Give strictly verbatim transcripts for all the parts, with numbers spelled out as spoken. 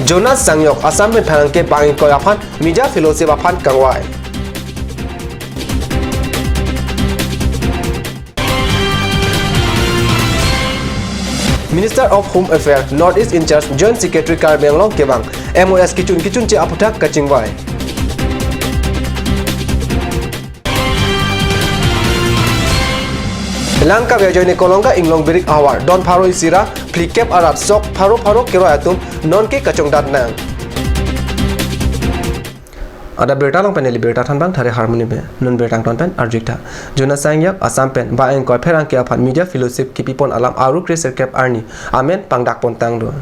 Jonas Sangyak Assam pen pherangke bang ingkoi aphan media fellowship aphan kangvai. Minister of Home Affairs North East in charge Joint Secretary Karbi Anglong kevang, M O S kechun kechunche aputhak kachingvai. Langkap ajoine Kolonga Inglong Birik ahavar don pharo isi ra phlikep arat sok pharo pharo keroi atum nonke kachongdat nang. Adap birta along pen neli birta thanbang Thare Harmony Bey. Non birta angton pen arju-ik tha. Jonas Sangyak Assam pen bang ingkoi pherangke aphan media fellowship kepipon alam Aru kre sirkep arni amen pangdakpon tanglo.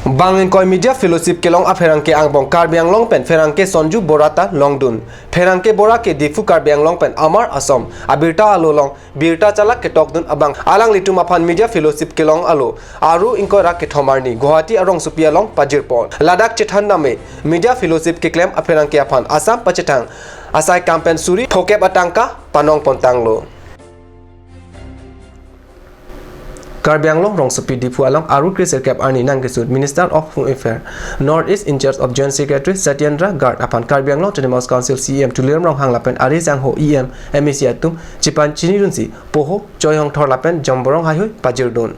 Bang ingkoi media fellowship kelong apherangke angbong Karbi Anglong pen pherangke Sonju Bora ta longdun. Pherangke Bora ke Diphu Karbi Anglong pen Amar Assom abirta alo along birta chalak ketokdun abang alanglitum aphan media fellowship kelong alo Aru ingkoi ra kethom arni Guwahati arongsopi along pajirpon. Ladak chethan name media fellowship keklem apherangke aphan Assam pachethang asai kam pen suri phokep atangka panongpon tanglo. Karbi Anglong rongsopi Diphu along Aru kre sirkep arni nangkesut Minister of Home Affairs North East in charge of Joint Secretary Satyendra Garg aphan Karbi Anglong Autonomous Council C E M Tuliram Ronghang lapen ari jangho E M, M A C atum chepan chinidunsi Poho, Choihongthor lapen Jomborong haihui pajirdun.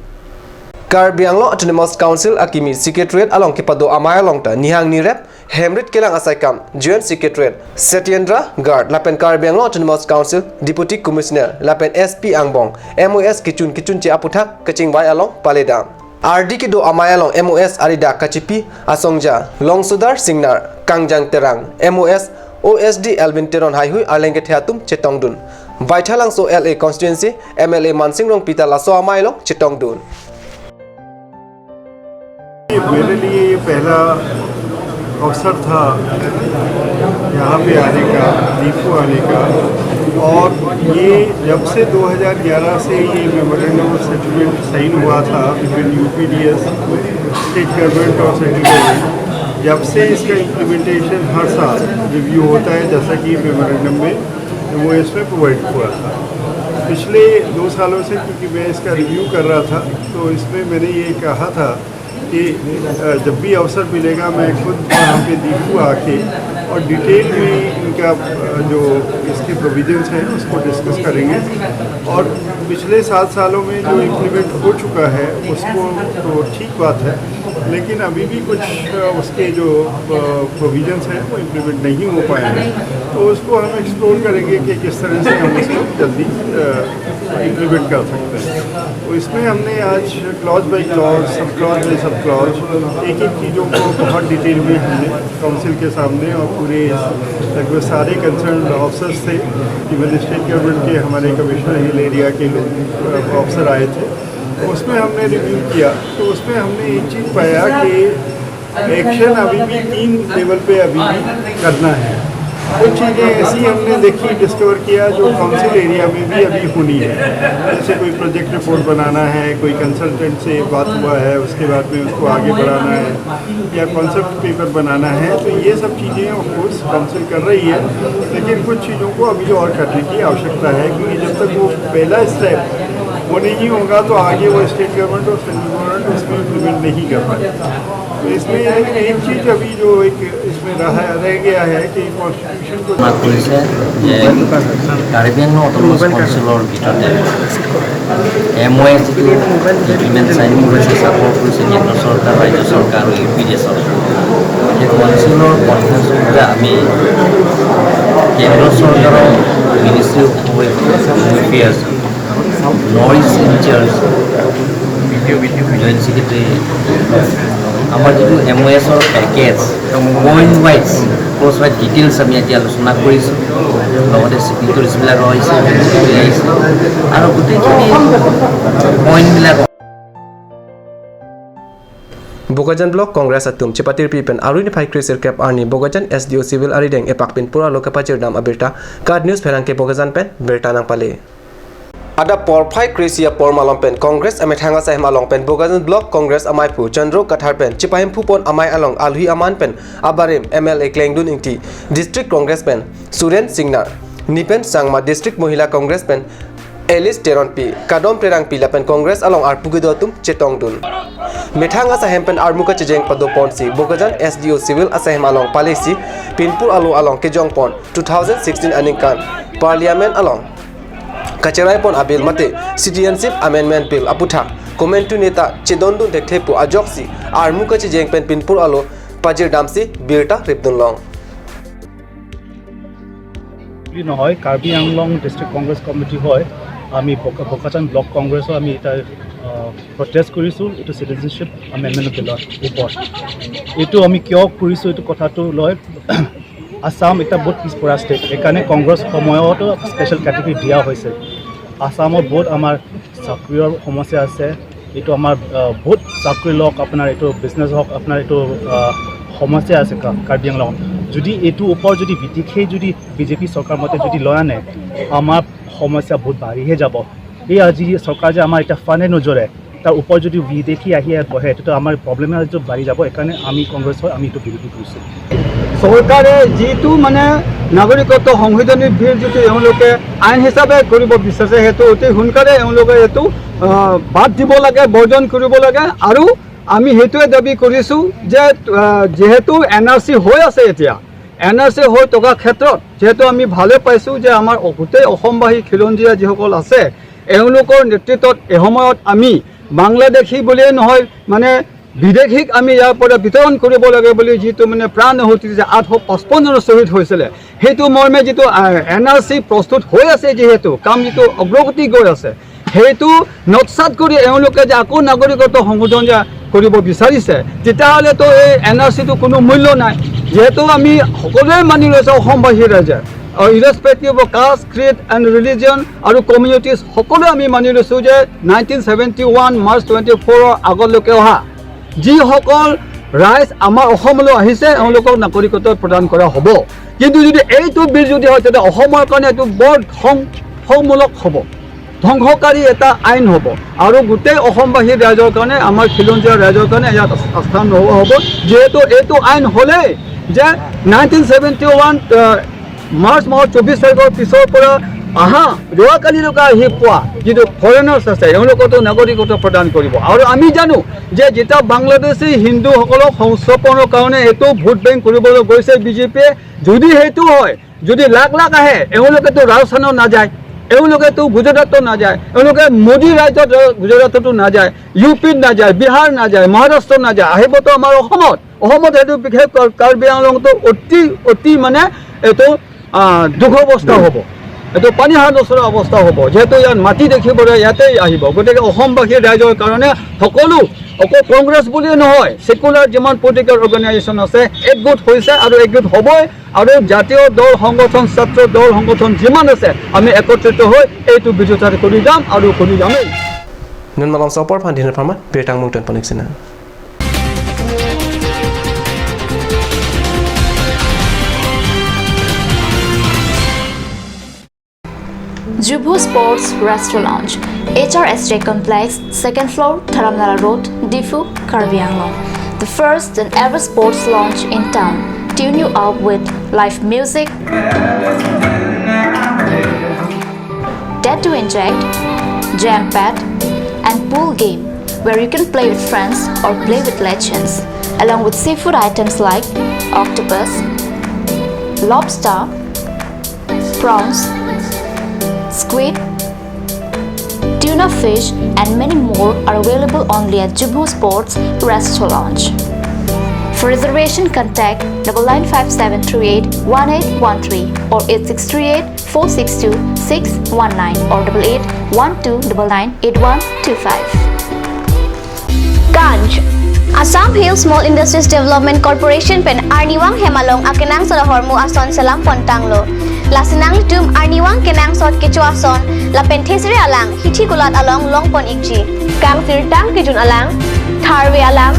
Karbi Anglong Autonomous Council akimi Secretariat along kepado amei along ta nihang nirep hemrit kelang asai kam Joint Secretary Satyendra Garg lapen Karbi Anglong Autonomous Council Deputy Commissioner lapen S P angbong M O S kechun kechunche aputhak kachingvai along paledam. Ardi kedo amei along M O S aridak kachipi asongja Longsodar Singnar, Kangjang Terang, M O S O S D Alvin Teron haihui arleng kethe atum chetongdun. Baithalangso L A constituency M L A Mansing Rongpi ta laso amei along chetongdun. मेरे लिए ये पहला अवसर था यहाँ पे आने का, दीफू आने का। और ये जब से दो हज़ार ग्यारह से ये मेमोरेंडम ऑफ सेटलमेंट साइन हुआ था बिटवीन यूपीडीएस, स्टेट गवर्नमेंट और सेंट्रल गवर्नमेंट, जब से इसका इम्प्लीमेंटेशन हर साल रिव्यू होता है, जैसा कि मेमोरेंडम में वो इसमें प्रोवाइड हुआ था। पिछले दो सालों से क्योंकि मैं इसका रिव्यू कर रहा था, तो इसमें मैंने ये कहा था कि अ, जब भी अवसर मिलेगा, मैं खुद यहाँ पे दीफू आके और डिटेल में इनका अ, जो इसके प्रोविजंस हैं, उसको डिस्कस करेंगे। और पिछले सात सालों में जो इम्प्लीमेंट हो चुका है, उसको तो ठीक बात है, लेकिन अभी भी कुछ अ, उसके जो प्रोविजंस हैं, वो इम्प्लीमेंट नहीं हो पाए हैं। तो उसको हम एक्सप्लोर करेंगे कि किस तरह से हम उसको जल्दी इम्प्लीमेंट कर सकते हैं। तो इसमें हमने आज clause by clause, sub clause bye sub clause, एक एक चीज़ों को बहुत डिटेल में हमने काउंसिल के सामने और पूरे लगभग सारे कंसर्न ऑफिसर्स थे, इवन स्टेट गवर्नमेंट के हमारे कमिश्नर हिल एरिया के लोग, ऑफिसर आए थे। तो उसमें हमने रिव्यू किया, तो उसमें हमने एक चीज़ पाया कि एक्शन अभी भी तीन लेवल पे अभी भी करना है। कुछ चीज़ें ऐसी हमने देखी, डिस्कवर किया, जो काउंसिल एरिया में भी अभी होनी है। जैसे कोई प्रोजेक्ट रिपोर्ट बनाना है, कोई कंसल्टेंट से बात हुआ है, उसके बाद में उसको आगे बढ़ाना है, या कॉन्सेप्ट पेपर बनाना है, तो ये सब चीज़ें ऑफ कोर्स काउंसिल कर रही है, लेकिन कुछ चीज़ों को अभी और करने की आवश्यकता है, क्योंकि जब तक वो पहला स्टेप वो नहीं होगा, तो आगे वो स्टेट गवर्नमेंट और सेंट्रल गवर्नमेंट उसमें इम्प्लीमेंट नहीं कर पाए। तो इसमें एक चीज़ अभी जो एक इसमें रहा, रह गया है कि कॉन्स्टिट्यूशन को মাত কৰিছে যে কাৰ্বি আংলং অট'নমাছ কাউন্সিলৰ ভিতৰতে এম অ' এছ যিটো এগ্ৰিমেণ্ট চাইন কৰিছে, ছাপোৰ্ট কৰিছে কেন্দ্ৰ চৰকাৰ, ৰাজ্য চৰকাৰ আৰু ইউ পি ডি এছৰ। সেই কাউন্সিলৰ কনফাৰেন্সৰ বাবে আমি কেন্দ্ৰ চৰকাৰৰ ministry of home affairs, north east in charge, joint secretary, আমাৰ যিটো এম অ' এছৰ package, point wise, clause wise details আমি আজি আলোচনা কৰিছোঁ। লগতে ছিগনেচাৰ্ছবিলাক আহিছে, আহিছে আৰু গোটেইখিনি পইণ্টবিলাক Bokajan Block Congress atum chepatirpi pen Aru niphai kre sirkep arni Bokajan S D O Civil arideng epakpin pura lo kapachirdam abirta KAT News pherangke Bokajan pen birta nangpale. Adap porphai kre-isi apor malom pen Congress amethang asai hem along pen Bokajan Block Congress amaiphu Chandro Kathar pen chepahemphu pon amei along alhi aman pen abarim M L A Klengdun Ingti, District Congress pen Suren Singnar, Nipen Sangma, District Mohila Congress pen Alice Teronpi, Kadom Terangpi lapen Congress along arpu kedo atum chetongdun. Methang asahem pen armu kachejeng padoponsi Bokajan S D O Civil asahem along palesi pinpur alo along kejongpon two thousand sixteen aningkan Parliament along kacheraipon a-bill mate Citizenship Amendment Bill aputhak komantu neta chedondun thekthe pu ajoksi armu kachejeng pen pinpur alo pajirdamsi birta ripdunlong. বুলি নহয়, কাৰ্বি আংলং ডিষ্ট্ৰিক্ট কংগ্ৰেছ কমিটি হয়, আমি বোকা- বোকাজান ব্লক কংগ্ৰেছৰ আমি এটা, আহ, প্ৰটেষ্ট কৰিছোঁ এইটো citizenship amendment বিলৰ ওপৰত। এইটো আমি কিয় কৰিছোঁ, এইটো কথাটো লৈ আছাম এটা বহুত পিছপৰা ষ্টেট, সেইকাৰণে কংগ্ৰেছ সময়তো স্পেচিয়েল কেটেগৰী দিয়া হৈছে। আছামত বহুত আমাৰ চাকৰিৰ সমস্যা আছে, এইটো আমাৰ, আহ, বহুত চাকৰি লওক, আপোনাৰ এইটো বিজনেছ হওক, আপোনাৰ এইটো, আহ, সমস্যা আছে কা- কাৰ্বি আংলঙত। যদি এইটো ওপৰত যদি বিদেশে যদি বিজেপি চৰকাৰ মতে যদি লৈ আনে, আমাৰ সমস্যা বহুত বাঢ়িহে যাব। এই আজি চৰকাৰ যে আমাৰ এতিয়া ফাণ্ডে নোজোৰে, তাৰ ওপৰত যদি বিদেশী আহি ইয়াত বহে, এইটোতো আমাৰ প্ৰব্লেম আৰু বাঢ়ি যাব। সেইকাৰণে আমি কংগ্ৰেছ হয়, আমি এইটো বিৰোধী কৰিছোঁ। চৰকাৰে যিটো মানে নাগৰিকত্ব সংশোধনী বিল যিটো এওঁলোকে আইন হিচাপে কৰিব বিচাৰিছে, সেইটো অতি সোনকালে এওঁলোকে এইটো, আহ, বাদ দিব লাগে, বৰ্জন কৰিব লাগে। আৰু আমি সেইটোৱে দাবী কৰিছোঁ যে, আহ, যিহেতু এন আৰ চি হৈ আছে এতিয়া, এন আৰ চি হৈ থকা ক্ষেত্ৰত যিহেতু আমি ভালে পাইছোঁ যে আমাৰ গোটেই অসমবাসী খিলঞ্জীয়া যিসকল আছে, এওঁলোকৰ নেতৃত্বত এসময়ত আমি বাংলাদেশী বুলিয়ে নহয়, মানে বিদেশীক আমি ইয়াৰ পৰা বিতৰণ কৰিব লাগে বুলি যিটো মানে প্ৰাণ আহুতি যে আঠশ পঁচপন্ন জন শ্বহীদ হৈছিলে, সেইটো মৰ্মে যিটো, আহ, এন আৰ চি প্ৰস্তুত হৈ আছে, যিহেতু কাম যিটো অগ্ৰগতি গৈ আছে, সেইটো নক্সাত কৰি এওঁলোকে যে আকৌ নাগৰিকত্ব সংশোধন যে কৰিব বিচাৰিছে, তেতিয়াহ'লেতো এই এন আৰ চিটো কোনো মূল্য নাই। যিহেতু আমি সকলোৱে মানি লৈছোঁ, অসমবাসী ৰাইজে, ইৰেছপেক্টিভ অফ কাষ্ট, ক্ৰিড এণ্ড ৰিলিজন আৰু কমিউনিটিজ, সকলোৱে আমি মানি লৈছোঁ যে নাইনটিন ছেভেণ্টি ওৱান মাৰ্চ টুৱেণ্টি ফ'ৰৰ আগলৈকে অহা যিসকল ৰাইজ আমাৰ অসমলৈ আহিছে, এওঁলোকক নাগৰিকত্ব প্ৰদান কৰা হ'ব। কিন্তু যদি এইটো বিল যদি হয়, তেতিয়া অসমৰ কাৰণে এইটো বৰ ধ্বংসমূলক হ'ব, ধ্বংসকাৰী এটা আইন হ'ব। আৰু গোটেই অসমবাসী ৰাইজৰ কাৰণে, আমাৰ খিলঞ্জীয়া ৰাইজৰ কাৰণে ইয়াত আস্থান নোহোৱা হ'ব। যিহেতু এইটো আইন হ'লেই যে নাইনটিন ছেভেণ্টি ওৱান, আহ, মাৰ্চ মাহৰ চৌবিশ তাৰিখৰ পিছৰ পৰা অহা, যোৱাকালিলৈকে আহি পোৱা যিটো ফৰেনাৰ্ছ আছে, এওঁলোককতো নাগৰিকত্ব প্ৰদান কৰিব। আৰু আমি জানো যে যেতিয়া বাংলাদেশী হিন্দুসকলক সংস্থাপনৰ কাৰণে এইটো ভোট বেংক কৰিবলৈ গৈছে বিজেপিয়ে, যদি সেইটো হয়, যদি লাখ লাখ আহে, এওঁলোকেতো ৰাজস্থানত নাযায়, এওঁলোকেতো গুজৰাটত নাযায়, এওঁলোকে মোদী ৰাজ্যত গুজৰাটতো নাযায়, ইউ পিত নাযায়, বিহাৰ নাযায়, মহাৰাষ্ট্ৰত নাযায়, আহিবতো আমাৰ অসমত। অসমত সেইটো বিশেষ কাৰ- কাৰ্বি আংলঙতো অতি, অতি মানে এইটো, আহ, দুখ অৱস্থা হ'ব, এইটো পানী হাঁহ নচৰা অৱস্থা হ'ব। যিহেতু ইয়াত মাটি দেখিবলৈ ইয়াতেই আহিব। গতিকে অসমবাসী ৰাইজৰ কাৰণে সকলো, অকল কংগ্ৰেছ বুলিয়ে নহয়, ছেকুলাৰ যিমান পলিটিকেল অৰ্গেনাইজেশ্যন আছে, একগোট হৈছে আৰু একগোট হ'বই। আৰু জাতীয় দল সংগঠন, ছাত্ৰ দল সংগঠন যিমান আছে, আমি একত্ৰিত হৈ এইটো বিৰোধিতা কৰি যাম আৰু কৰি যামেই। Non malom sopor phan dinner pharma birta mungton panik sina. Jubho Sports Restaurant Lounge, H R S J Complex, second floor, Dharamnala Road, Diphu, Karbi Anglong. The first and ever sports lounge in town. Tune you up with live music, dare to inject, jam pad, and pool game where you can play with friends or play with legends, along with seafood items like octopus, lobster, prawns, squid, tuna fish, and many more are available only at Jubho Sports Restaurant Lounge. For reservation, contact double nine five seven three eight one eight one three or eight six three eight four six two six one nine or double eight one two double nine eight one two five. Ganj. Assam Hill Small Industries Development Corporation pen Arnivang hem along akenangsot ahormu ason selam pontanglo. Lasi nanglitum Arnivang kenangsot kecho ason lapen thesere alang hithi kulat along longpon ikji. Kangsirtang kejun alang, tharve alang,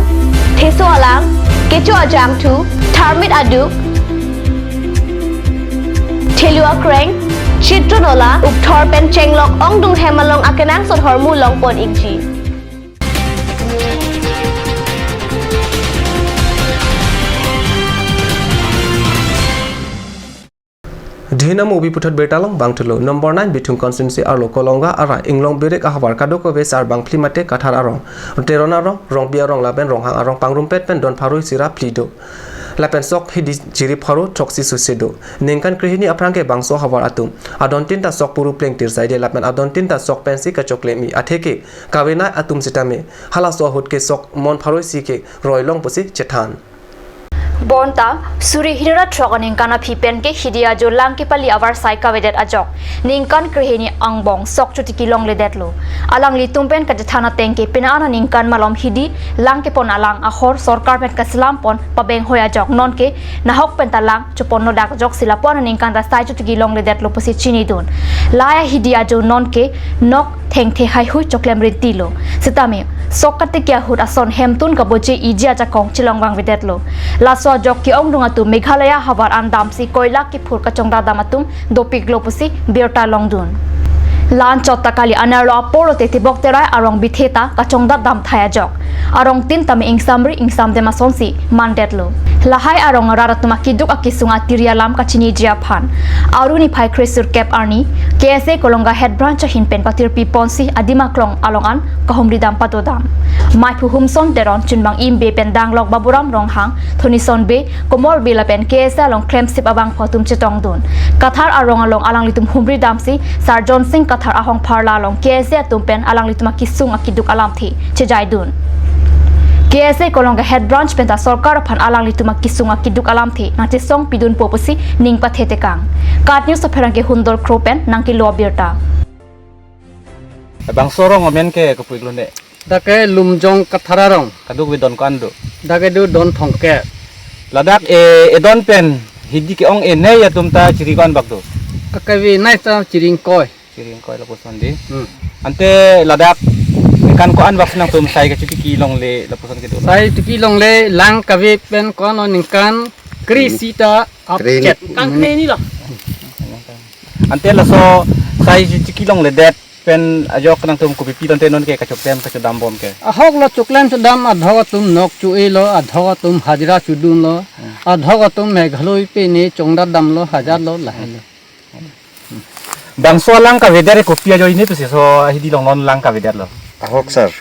theso alang, kecho ajangthu, tharmit aduk, thelu akreng, chitron ola, ukthor pen chenglok ongdung hem along akenangsot ahormu longpon ikji. Dhinam ubi puthot birta longbang thulo. Number nine Bithung constituency arlo Kolonga ara Inglong Birik ahavar kadokave sarbang phli mate Kathar arong, Teron arong, Rongpi arong lapen Ronghang arong pangrumpet pen don pharo isi ra phli do. Lapen sok hidi chiri pharo throksi susi do. Ningkan krehini aphrang ke bangso havar atum adon tinta sok puru plengtir saide lapen adon tinta sok pensi kachoklem-i atheke kavenei atum sitame halaso ahut ke sok mon pharo isi ke roi long pusi chethan. Bonta suri hini ra throk aningkan aphi pen ke hidi ajo lang kepali avarsai kavedet ajok ningkan krehini angbong sok chotiki longledetlo. Alanglitum pen kachethan ateng ke pini aningkan malom hidi lang kepon alang ahor sorkar pen kaselam pon pabeng hoi ajok non ke nahok pen ta lang chopon nodak ajok si lapu aningkan ta sai chotiki longledetlo pusi chinidun. Lahai ahidi ajo non ke nok thengthe haihui choklem rintilo. Sitame sok katiki ahut ason hemtun kaboje iji ajakong chelong vangvedetlo. Laso ajok ke-ongdung atum Meghalaya havar an damsi koila kiphur kachongdat dam atum dopiklo pusi birta longdun. La-anchot ta kali, anerlo apor lote Tibok Terai arong bithe ta kachongdat dam thai ajok. Arong tin tame ingsamri ingsamdem asonsi mandetlo. Lahai arong arat atum akeduk akesung atiri alam kachiniji aphan, Aru niphai kresur kep arni K S A Kolonga Head Branch ahin pen patirpi ponsi adim aklong along an kahumri dam padodam. Maiphu Humson Teron, chunbang Imbe pen danglok Baburam Ronghang, Thonison Bey, Komol Bey lapen K S A along klemsip abangphu atum chetongdun. Kathar arong along alanglitum humri damsi Sir John Singh Kathar ahong pharla along K S A atum pen alanglitum akesung akeduk alamthe chejaidun. K S A Kolonga Head Branch pen ta sorkar aphan alanglitum akesung akeduk alamthe nangchesong pidunpo pusi ning pathetekang. KAT News apherangke Hundol Kro pen nangkelo abirta. Bangso arong amen ke kopi klone? Dak ke Lumjong Kathar arong. Kadokave don ko-an do? Dak ke do don thomkep. Ladak e, edon pen hidi ke-ong-enei atum ta chiri ko-an bak do? Akavenei ta chiri ingkoi. Chiri ingkoi lapuson di. Hmm. Ante ladak ningkan ko-an bak si nangtum sai kachotiki longle lapuson kedo? Sai chotiki longle lang kave pen ko-an ningkan kre isi ta ap Kre isi. Chet. Ningkan krehini lo. Ante laso sai chotiki longledet pen ajok nangtum kopipi tangte non ke kachoklem kachodam bom ke? Ahok lo choklem chodam, adhok atum nok cho-e lo, adhok atum hajira chodun lo, hmm, adhok atum Meghalaya pine chongdat dam lo, hajar lo, lahai lo. Bangso alang kavedet kopi ajoine pusi so hidi along non lang kavedet lo? Ahok sir,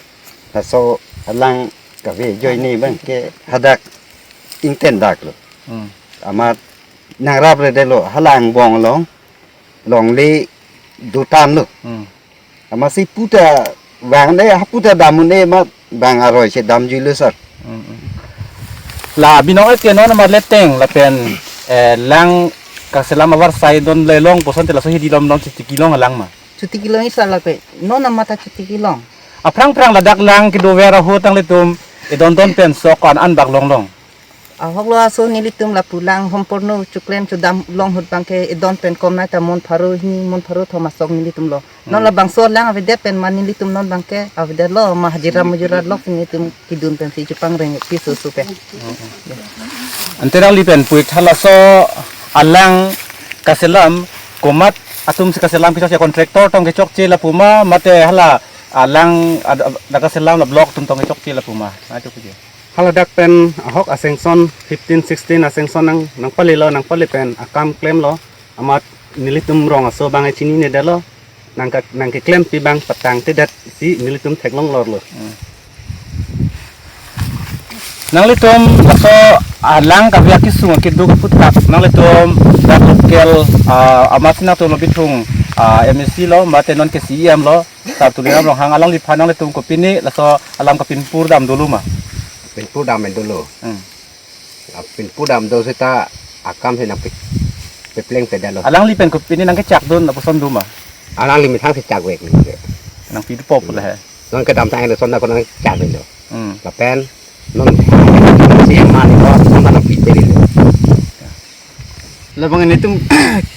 laso alang kave ajoine abang ke hadak ingten dak lo. Hmm. Amat nangrapredetlo, hala angbong along longle dotan lo. Hmm. Amatsi puta vang ne, ha puta dam un-e ma bang aroi si damjuilo sir. Hmm, hmm. La binong et ke non amat leteng lapen, eh, lang kaselam avarsai donle long puson te laso hidi along non chotiki long alang ma? Chotiki long-i sir, lapen non amat ta chotiki long. Aphrang phrang ladak lang kedover ahut nanglitum edon don pen sok ko-an an bak longlong? Ahok lo aso nelitum lapu lang homporno choklem chodam long ahut abang ke edon pen komnai ta mon pharo hini mon pharo thom asok nelitum lo. Non, hmm, labangso lang avedet pen ma nelitum non abang ke avedet lo, ma hajira mujira lok si nelitum kedun pensi chepangreng piso so pen. Ante nangli pen puthot halaso alang kaselam komat atum si kaselam kechokche, contractor tong kechokche lapu ma mate hala alang ad-, ad-, kaselam la block atum tong kechokche lapu ma? Ajo kuje. Haladak pen ahok a-sanction fifteen sixteen a-sanction nang, nangpalelo, nangpale pen akam klemlo. Amat nelitum rong aso abang chinine detlo. Nangka, nangkeklempi abang patangtedet si nelitum theklong lorlo. Hmm. Nanglitum laso alang kave akesung akeduk aphuthak nanglitum dak local, ah, amatsi nangtum lo Bithung, ah, M A C lo, mate non ke C E M lo, Sir Tuliram Ronghang alangliphan nanglitum kopine laso alam kapinpur dam dolo ma? Pinpur dam dolo. Hmm. Pinpur dam do seta akam si nangpi, pipleng pedalo. Alangli pen kopine nangkechakdun lapuson do ma? Alangli methang si chakvek ni. Nangpi do pop le he. Non kedamtang lason ako nangchakveklo. Hmm. Lapen non si emani ko son nangpi pedalo. Labang nelitum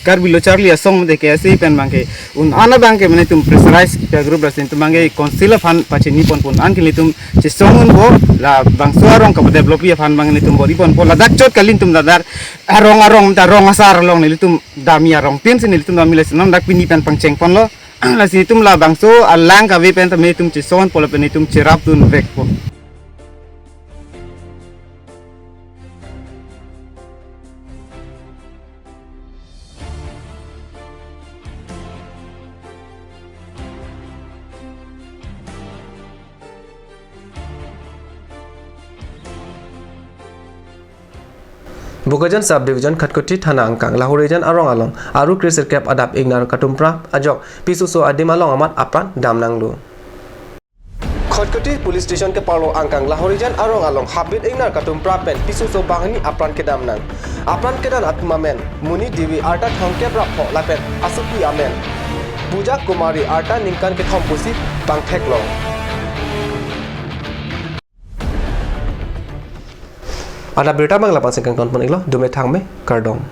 Karbi Lo Charli Asong de ke ase pen abang ke un-an abang ke nelitum pressurize kita group rasin tum abang ke council aphan pachini pon pon an ke nelitum chesong unpo, labangso arong kapadevelop-i aphan abang nelitum bor-i ponpo, ladak chot kali nelitum ladak arong arong ta rong asar along nelitum dam-i arong tin si nelitum dam-i, lasi non dak pini pen pangcheng ponlo. Lasi nelitum labangso alang kave pen ta nelitum chesong unpo lapen nelitum cherapdunvekpo. Bokajan Sub Division Khatkhati Thana angkang Lahorijan arong along Aru kre sirkep adap ingnar Katumra ajok pisoso adim along amat apran damnanglo. Khatkhati Police Station keparlo angkang Lahorijan arong along habit ingnar Katumra pen pisoso banghini apran kedamnang. Apran kedan atum amen Muni Devi arta thomkep ra pho lapen asopi amen Puja Kumari arta ningkan kethom pusi bangthek long. Adap birta bang lapu-an si kangton pon-iklo, dome thangme, kardom.